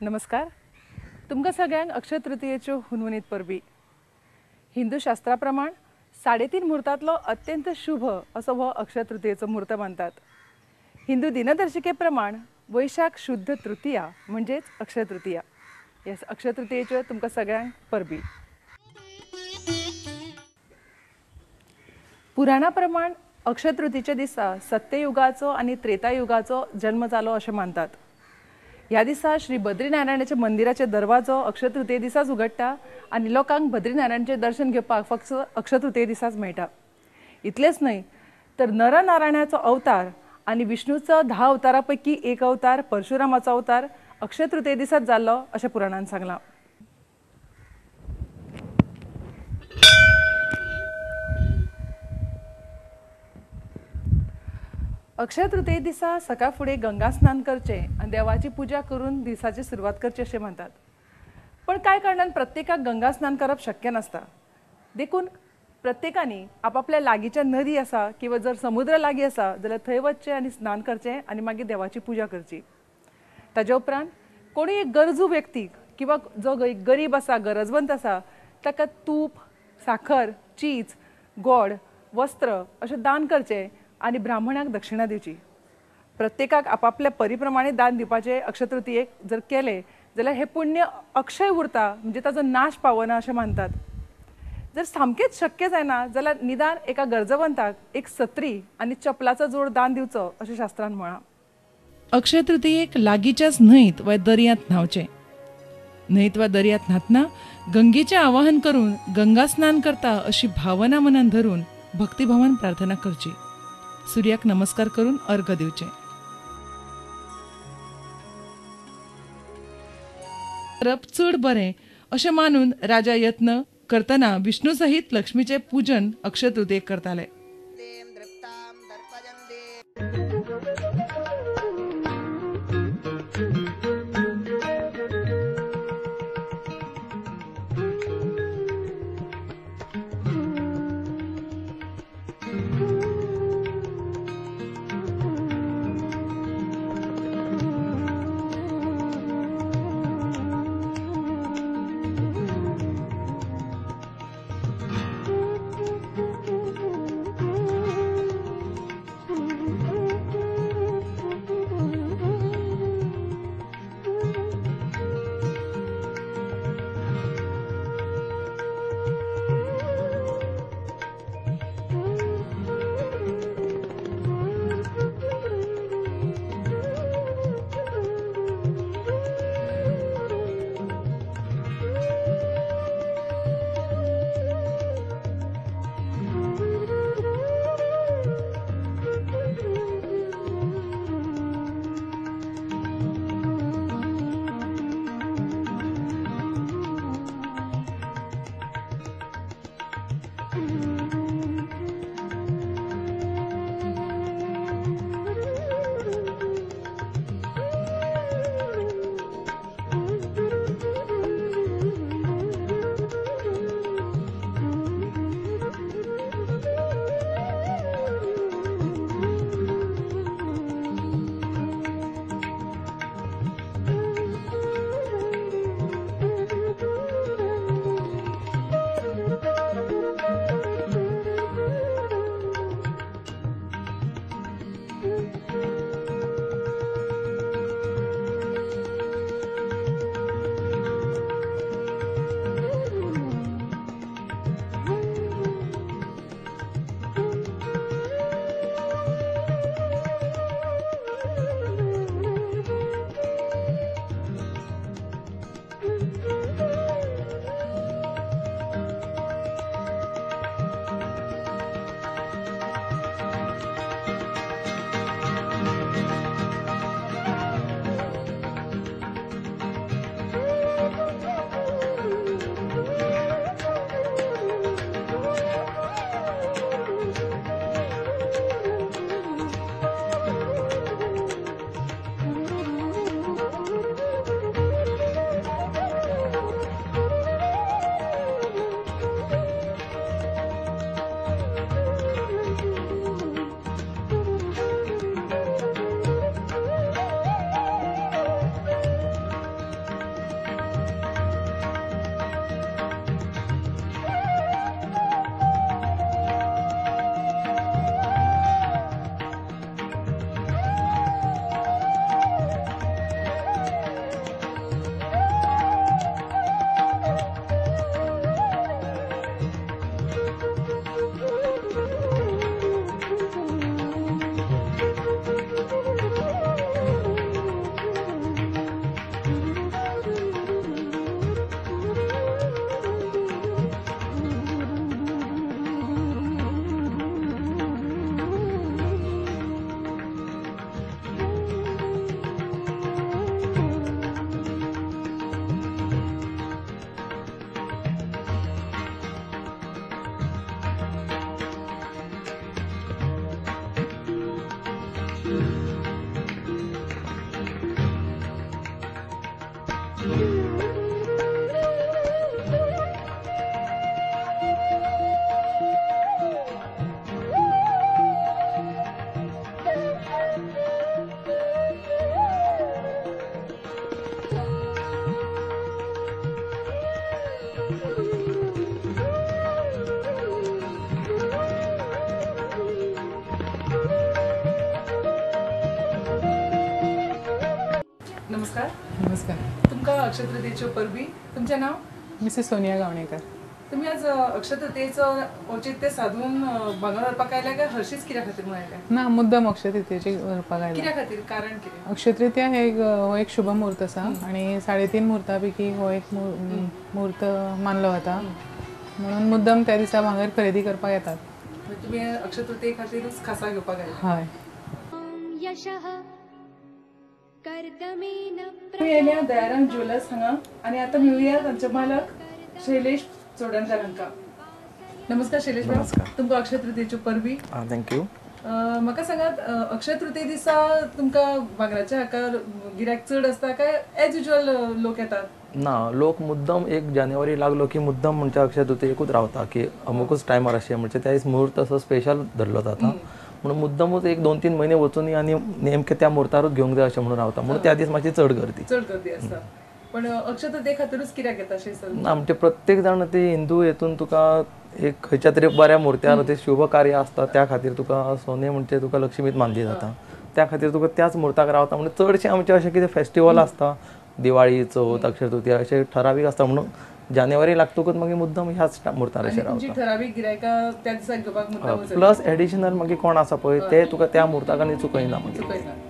नमस्कार, तुमकां सगळ्यांक अक्षय तृतीयेच्यो हुनहुनीत परबी। हिंदू शास्त्रा प्रमाण 3.5 मुहूर्तांतलो अत्यंत शुभ असो हो अक्षय तृतीयेचो मुहूर्त मानतात। हिंदू दिनदर्शिके प्रमाण वैशाख शुद्ध तृतीया म्हणजेच अक्षय तृतीया। ह्या अक्षय तृतीयेच्यो तुमकां सगळ्यांक परबी। पुराणा प्रमाण अक्षय तृतीयेच्या दिसा सत्ययुगाचो आनी त्रेतायुगाचो जन्म जालो अशें मानतात। ह्या दिसा श्री बद्रीनारायणाच्या मंदिराचे दरवाजो अक्षय तृतीये दिसाच उगडटा आनी लोकांक बद्रीनारायणाचें दर्शन घेवपाक फक्त अक्षय तृतीये दिसाच मेळटा। इतलेंच न्हय तर नरनारायणाचो अवतार आनी विष्णूचो 10 अवतारां पैकी एक अवतार परशुरामाचो अवतार अक्षय तृतीये दिसाच जाल्लो अशें पुराणान सांगलां। अक्षय तृतीये दिसा सकाळ फुडें गंगा स्नान करचें आनी देवाची पुजा करून दिसाची सुरवात करची अशें मानतात। पण कांय कारणान प्रत्येकाक गंगा स्नान करप शक्य नासता, देखून प्रत्येकांनी आपापल्या लागींच्या नदी आसा किंवा जर समुद्र लागीं आसा जाल्यार थंय वचचें आनी स्नान करचें आनी मागीर देवाची पुजा करची। ताज्या उपरांत कोणूय एक गरजू व्यक्तीक किंवा जो गरीब आसा, गरजवंत आसा ताका तूप, साखर, चीज, गोड, वस्त्र अशें दान करचें आनी ब्राह्मणाक दक्षिणा दिवची। प्रत्येकाक आपापल्या परिप्रमाणे दान दिवपाचें अक्षय तृतीयेक जर केलें जाल्यार हें पुण्य अक्षय उरता, म्हणजे ताजो नाश पावना अशें मानतात। जर सामकेंच शक्य जायना जाल्यार निदान एका गरजवंताक एक सत्री आनी चपलाचो जोड दान दिवचो अशें शास्त्रान म्हळां। अक्षय तृतीयेक लागींच्याच न्हंयत वा दर्यांत न्हांवचें। न्हंयत वा दर्यांत न्हातना गंगेचें आवाहन करून गंगा स्नान करता अशी भावना मनान धरून भक्तिभावान प्रार्थना करची। सूर्याक नमस्कार करून अर्घ दिवचें। करप चड बरें अशें मानून राजा यत्न करतना विष्णू सहित लक्ष्मीचें पूजन अक्षय तृतीयेक करताले। नमस्कार. नमस्कार. तुमकां अक्षय तृतीयेच्यो परबी. तुमचें नांव? मिसेस सोनिया गावणेकर. तुमी आज अक्षय तृतीयेचो औचित्य साधून भांगर व्हरपाक आयल्या काय हरशीच कित्या खातीर म्हूण आयल्या? ना, मुद्दम अक्षय तृतीयेची व्हरपाक आयल्या. कित्या खातीर, कारण कितें? अक्षय तृतीया हे एक हो एक शुभ मुहूर्त आसा आनी 3.5 मुहूर्ता पैकी हो एक मुहूर्त मानलो वता, म्हणून मुद्दम त्या दिसा भांगर खरेदी करपाक येतात. तुमी अक्षय तृतीये खातीरूच खासा घेवपाक आयल्या? हय. तुमी आयल्या दयाराम ज्वेलर्स हांगा आनी आतां मेळुया तांचे मालक शैलेश चोडणकर हांकां. नमस्कार शैलेश. नमस्कार. तुमकां अक्षय तृतीयेच्यो परबी. Thank you. म्हाका सांगात, अक्षय तृतीये दिसा तुमकां भांगराच्या हाका गिरायक चड आसता काय एज युजल लोक येतात? ना, लोक मुद्दम 1 जानेवारी लागलो की मुद्दम म्हणजे अक्षय तृतीयेकूच रावता की अमुकूच टायमार अशें म्हणजे त्या दीस मुहूर्त असो स्पेशल धरलो जाता, म्हणून मुद्दमूच 1-2-3 म्हयने वचून आनी नेमके त्या मुहूर्तारूच घेवंक जाय अशें म्हणून रावता, म्हणून त्या दीस मातशी चड गर्दी. चड गर्दी आसता. पण अक्षय तृतीये खातीरूच कित्याक येता अशें सर? ना, म्हणजे प्रत्येक जाण ते हिंदू हेतून तुका एक खंयच्या तरी बऱ्या मुर्त्यार ते शुभ कार्य आसता त्या खातीर तुका सोने म्हणजे तुका लक्ष्मीत मानली जाता, त्या खातीर तुका त्याच मुहूर्ताक रावता. म्हणून चडशे आमचे अशें कितें फेस्टिवल आसता, दिवाळी, चवथ, अक्षय तृतीया अशें ठरावीक आसता, म्हणून जानेवारी लागतकूच मागीर मुद्दम ह्याच मुहूर्तार अशें रावता. ठरावीक गिरायकां त्या दिसा घेवपाक मुद्दम प्लस एडिशनल मागीर कोण आसा पळय ते तुका त्या मुहूर्ताक आनी चुकयना. मागीर